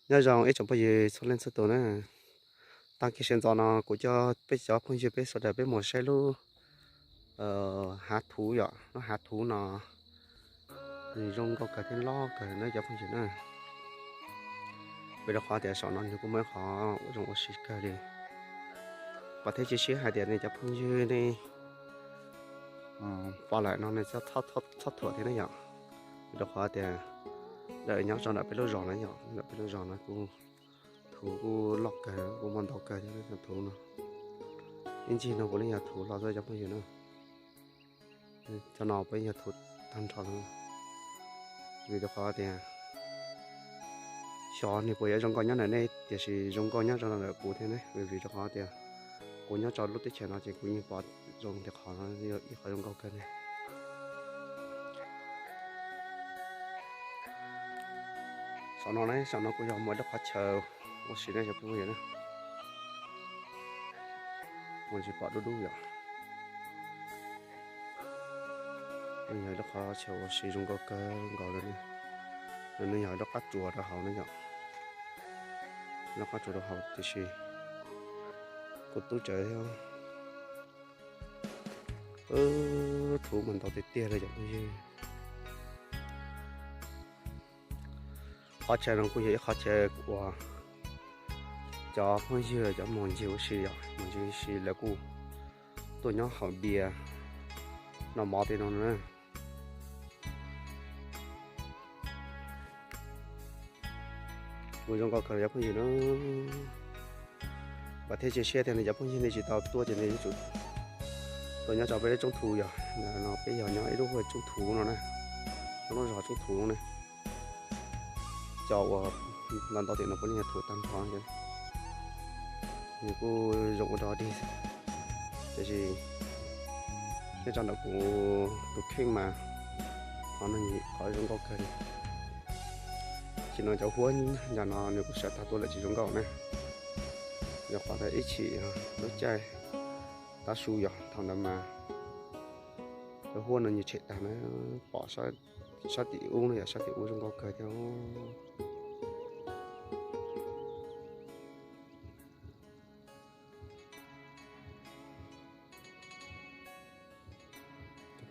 Nyob zoo ib tsoom phooj ywg txhua leej txhua tus na. Tag kis sawv ntxov no kuv coj peb cov phooj ywg peb sawv daws peb mus saib lub hav thuv yom, lub hav thuv no nws zoo nkauj kawg thiab loj kawg na cov phooj ywg na. Vim rau qhov tias saum no nws kuj muaj ib qhov ua zoo ua si kawg li. Vam thiab cia siab hais tias nej cov phooj ywg nej pom lawm no nej txhob thuam thiab na yom. Vim rau qhov tias lawv nyob rau ntawm peb lub zos na yom, ntawm peb lub zos no kuj thuv kuj loj kawg, kuj muaj ntau kawg thiab thuv no. Ib ncig no puav leej yog thuv los xwb cov phooj ywg na. Cov no puav leej yog thuv tag nrho no. Vim rau qhov tias xyov nws puas yuav zoo nkauj nyob ntawm nej tiam sis zoo nkauj nyob rau ntawm kuv thiab ne, vim rau qhov tias kuv nyob rau lub teb chaws no ces kuv yeej pom zoo tias qhov no yog ib qhov zoo nkauj kawg ne. Saum no ne, saum no kuj yog muaj ib lub qhov chaw ua si ne cov phooj ywg na. Mus tsis pom dub dub yom. Yog lub qhov chaw ua si zoo nkauj kawg nkaus li ne. Nws yog lub qab tsuas rau hauv ne yom. Lub qab tsuas rau hauv tiam sis kuj tub tsawv thiab. Thuv mas ntau tiag tiag li cov phooj ywg. Qhov chaw no kuj yog ib qhov chaw uas cov phooj ywg cov mus ncig ua si yom, mus ncig ua si lawv kuj tuaj nyob haus dias noj mov tej no na. Kuj zoo nkauj kawg cov phooj ywg na. Vam thiab cia siab tias nej cov phooj ywg nej tsis tau tuaj ces nej yuav tsum tuaj nyob rau peb lub tsoob thuv yom. No peb yog nyob ib lub tsoob thuv no na, lub zos tsoob thuv ne. Cov uas ntau ntau tim no puav leej yog thuv tag nrho. Nws kuj zoo ua rog dig, tiam sis nyob rau ntawm kuv tus kheej mas qhov no qhov zoo nkauj kawg li. Tam sim no cov huab ntawm no nws kuj sawv tag tuaj lawm tsis zoo nkauj na. Yog qhov tias ib chim lub caij tav su yog thaum ntawd mas cov huab no nws tshem tag na, pom sab tim ub no yog sab tim ub zoo nkauj kawg thiab.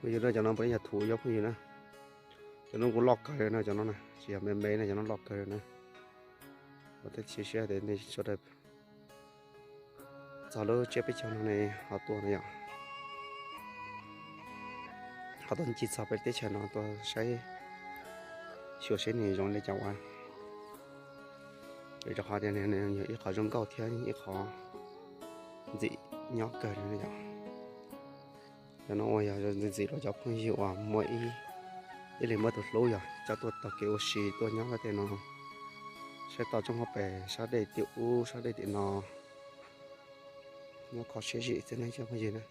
Phooj ywg, cov no puav leej yog thuv cov phooj ywg na. Cov no kuj loj kawg li no, cov no tsis yog me me no, cov no loj kawg li na. Ua tej cia siab tias nej sawv daws txog lub tsiab peb caug no ne ho tuaj no yom, ho tuaj ncig txog peb teb chaws no tuaj saib xyuas seb nws zoo li cas ua. Vim rau qhov tias nws yog ib qhov zoo nkauj thiab ib qhov ntxim nyob kawg li yom. Cov no uas yog ntxim ntxim rau cov phooj ywg uas muaj ib, ib leeg muaj tus hlub yog coj tuaj taug kev ua si tuaj nyob tej no, saib toj roob hauv pes, sab dej tim ub sab dej tim no, nyob kho siab zim xwb ne cov phooj ywg na.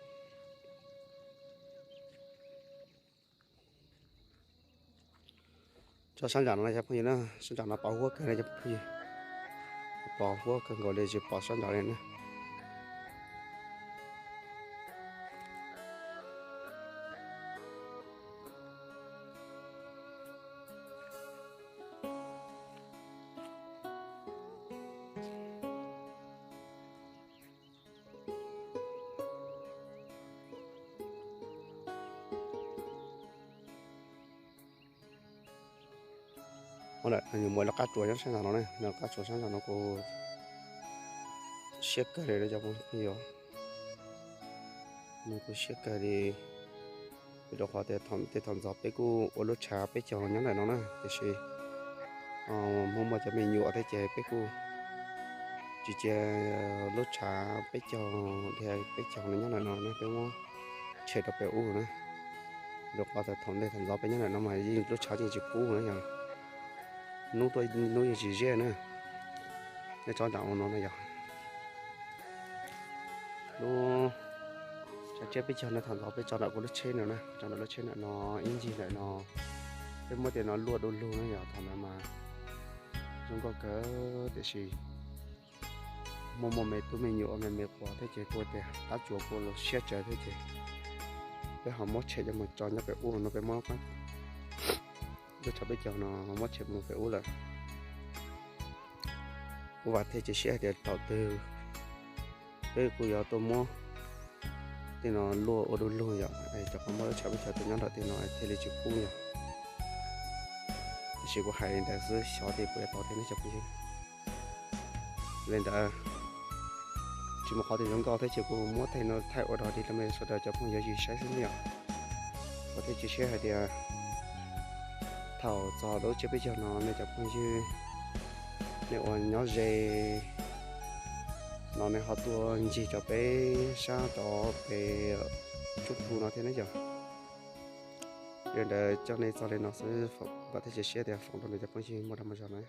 Tso sab ntsam no cov phooj ywg na, sab ntsam no pos huab kawg ne cov phooj ywg, pos huab kawg nkaus li tsis pom sab ntsam li na. Ua ntawm no yus muaj lub qab tsuas nyob sab nrad no ne, lub qab tsuas sab nrad no kuj siab kawg li cov phooj ywg, nws kuj siab kawg li. Vim rau qhov tias tej thaum ntxov peb kuj ua lub tshav peb caug nyob ntawm no na, tiam sis hmo muaj cov me nyuam thiab ces peb kuj tsis cia lub tshav peb caug, peb caug no nyob ntawm no na, peb muab tshem rau pem ub na. Rau qhov tias thaum ntej thaum ntxov peb nyob ntawm no mas yeej lub tshav yeej tsis kub na yog, hnub tuaj hnub yeej tsis zeb na. Nej tsob nram ua no na yog lub tshav tsiab peb caug no, thaum ntxov peb tso ntawm kuv lub tsheb no na, tso ntawm lub tsheb ntawm no, ib ncig ntawm no, peb muab tej no luaj du lug na yog, thaum ntawd mas zoo nkauj kawg tiam sis muaj muaj me tub me nyuam me me quas thiab ces kuj tias qab tsuas kuj los siab tsawv thiab ces peb ho muab tshem coj mus tso nyob pem ub no, peb muab lub tshav peb caug no muab tshem mus pem ub lawm. kuv vam thiab cia siab hais tias thaum twg peb kuj yuav tuaj muab tej no luaj ua du lug yom, cov qhov muag lub tshav pob cov tuaj nyob nram tej no thiaj li tsis kub yom. Tiam sis kuv hais li ntawd xwb xyov tias puas yuav tau thiab ne cov phooj ywg. Li ntawd tsis muaj qhov twg zoo nkauj thiab ces kuv muab tej no thaij ua dog dig rau nej sawv daws cov phooj ywg saib xwb ne yom. Kuv thiaj cia siab hais tias thaum txog lub tsiab peb caug no nej cov phooj ywg, nej uas nyob ze no nej ho tuaj ncig rau peb sab tod pem Tsoob Phu no thiab ne yom. Yog li ntawd coj nej txog li no xwb, vam thiab cia siab tias foom rau nej cov phooj ywg muaj dag muaj zog na.